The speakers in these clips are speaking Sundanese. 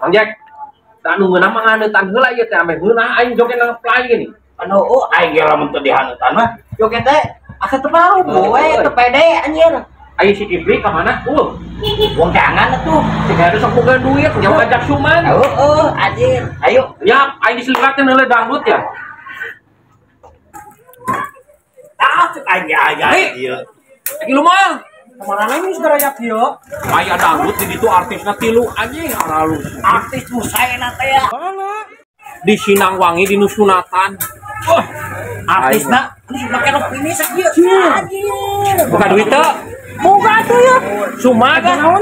Mang Jack, da nu ngeunah mah haneutan heula ieu teh ameh ngeunah aing joget nang play gini. Anu oh aing ge lamun teu dihaneutan mah joget teh asa teu paruh we teu pede anjir. Aing si Kipli ka mana? Wong jangan atuh. Si Kipli sok boga duit, jauh ajak suman. Heeh, anjir. Ayo. Ya, aing diseliratkeun heula dangdut ya. Ah, cek aing ge aya ieu. Lagi lu mah. Kemana ini saudara yak yo? Aya dangdut di ditu artisna tilu anjing aralus. Artis musaena teh ya. Mana? Di Sinangwangi di Nusunatan. Wah, artisna make rok ini sakieu. Anjir. Buka duit teu? Boga atuh ya. Sumaga naon?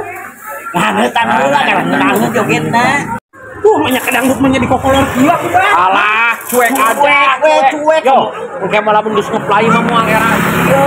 Haneutan heula kana jogetna. Banyak dangdut mah di kokolor kieu aku bah. Alah, cuek aja. Cuek. Yo, engke malah mun geus ngeplay mah moal era. Yo,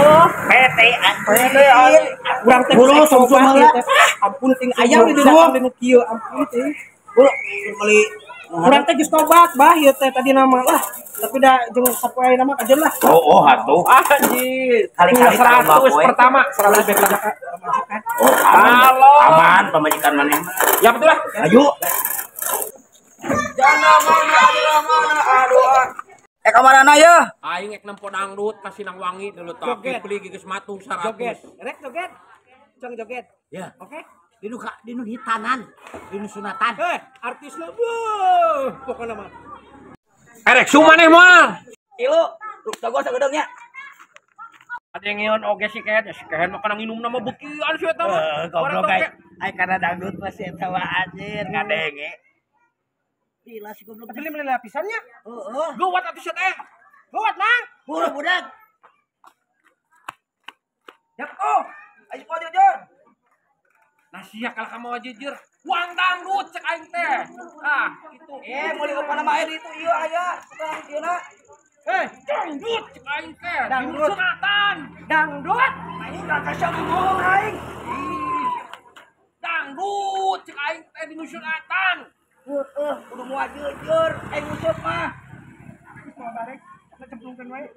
PT anjir. Urang teh buru sumsum heula. Ampun ting ayam di datang di nu kieu, ampun ting. Buru meuli urang teh geus tobat bah ieu teh tadi nama lah. Tapi da jeung sapoe nama kajeun lah. Oh, atuh. Anjir. Kali-kali 100 pertama, 100 bek pamajikan. Oh, aman pamajikan maneh. Ya betul lah. Ayo. Eh kamarana ya? Aing ek nempo dangdut ka Sinangwangi dulu tah. Kipli geus matung 100. Joget. Rek joget. Cong joget. Ya. Oke. Dinu ka dinu hitanan, dinu sunatan. Eh, artis lu. Wuh, pokona mah. Erek sumaneh moal. Tilu, ruk jago sagedeung nya. Ada yang ngeon oge si kehed, si kehed mah kana nginumna mah beukian si eta mah. Goblok ai kana dangdut mah si eta mah anjir ngadenge. Gila si goblok. Beli beli lapisannya. Heeh. Gawat atuh sia teh. Gawat, Mang. Buru budak. Ya oh, ayo kau jujur. Nah sia kalah ka mawa jujur. Uang dangdut cek aing teh. Ah, itu. Eh, meuli opan mah itu ieu aya. Tukang ieu na. Eh, dangdut cek aing teh. Dangdut. Sunatan. Dangdut. Aing gak kasih ngomong aing. Dangdut cek aing teh di sunatan. Heeh, kudu moal jujur, aing nguseup mah. Geus moal barek, cemplungkeun wae.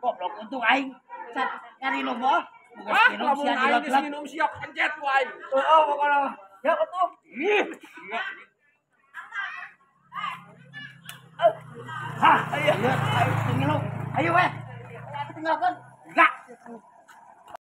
Goblok untung aing nyari minum mah. Ah, lamun aing geus minum siap pencet ku aing. Heeh, pokona mah. Ya atuh. Ih, hah, ayo, ayo, ayo, ayo, weh. Tinggalkan. Enggak.